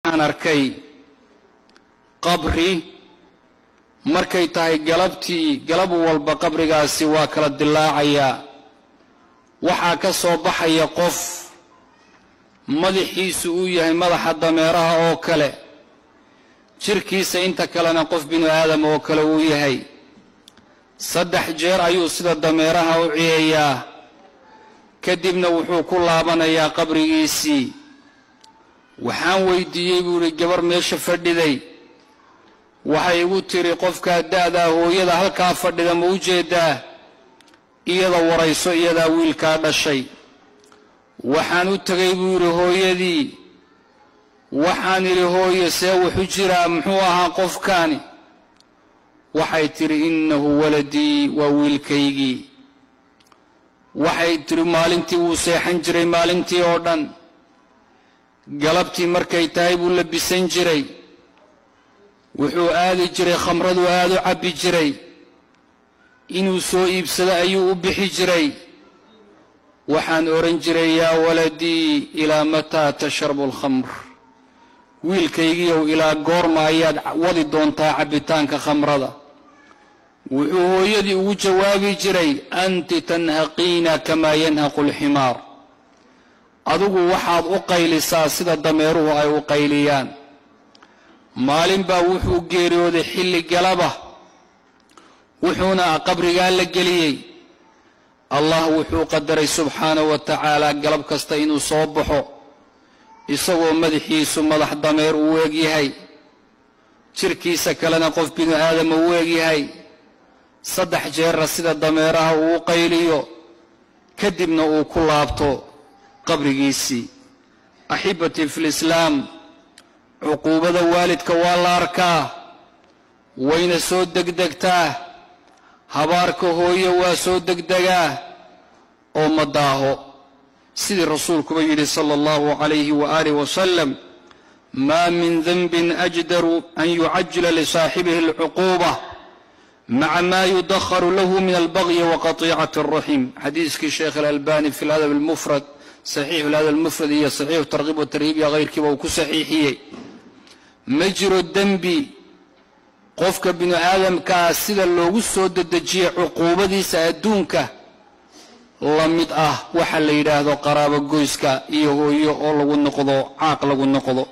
Waxaan arkay qabri markay tahay galabtii, galab walba qabrigaasi waa kala dilaacayaa. Waxaa ka soo baxaya qof madaxiisu uu yahay madaxa dameeraha oo kale, jirkiisa inta kalena qof binu aadam oo kale uu yahay. 3 jeer ayuu sida dameeraha u ciyayaa, kadibna wuxuu ku laabanayaa qabrigiisii. Waxaan weydiiyey, buu yidhi, gabar meesha fadhiday. Waxay igu tiri, qofkaa da'daa hooyada halkaa fadhida ma u jeedaa? Iyada warayso, iyadaa wiilkaa dhashay. Waxaan u tegay, buu yidhi, hooyadii. Waxaan idhi, hooye, see wuxu jiraa? Muxuu ahaa qofkaani? Waxay tidhi, innahu waladii, waa wiilkaygii. Waxay tidhi, maalintii wuu seexan jiray maalintii oo dhan, galabtii markay tahay buu labisan jiray, wuxuu aadi jiray khamraduu aad u cabbi jiray, inuu soo iibsado ayuu u bixi jiray. Waxaan odhan jiray, yaa waladii, ilaa mataa tashrabu alkhamr? Wiilkaygiiow, ilaa goorma ayaad wadi doontaa cabbitaanka khamrada? Wuxuu hooyadii ugu jawaabi jiray, anti tanhaqiina kamaa yanhaqu alximaar, adigu waxaad u qaylisaa sida dameeruhu ay u qayliyaan. Maalin baa wuxuu geeriyooday xilli galaba, wuxuuna qabrigaa la geliyey. Allah wuxuu qadaray subxaanahu wa tacaala galab kasta inuu soo baxo isagoo madaxiisu madax dameer uu egyahay, jirkiisa kalena qof binu aadama uu egyahay, 3 jeerna sida dameeraha uu u qayliyo, kadibna uu ku laabto qabrigiisii. Axibatii fi lislaam, cuquubada waalidka waa la arkaa, wayna soo degdegtaa. Habaarka hooye waa soo degdegaa oo ma daaho, sidii rasuulkuba yidhi sala allahu calayhi waaalih wasalam, maa min danbin ajdaru an yucajila lisaaxibihi alcuquuba maca ma yudakharu lahu min albagyi wa qatiicati alraxim. Xadiiskii sheekh alalbani fi ladab almufrad, saxiixu ladab almufrad iyo saxiixu targhiib watarhiib iyo hayrkiiba uu ku saxiixiyey. Ma jiro dembi qofka binu aadamkaa sida loogu soo dedejiyey cuquubadiisa adduunka la mid ah waxa la yidhaahdo qaraabo goyska iyo hooyo oo lagu noqdo caaq lagu noqdo.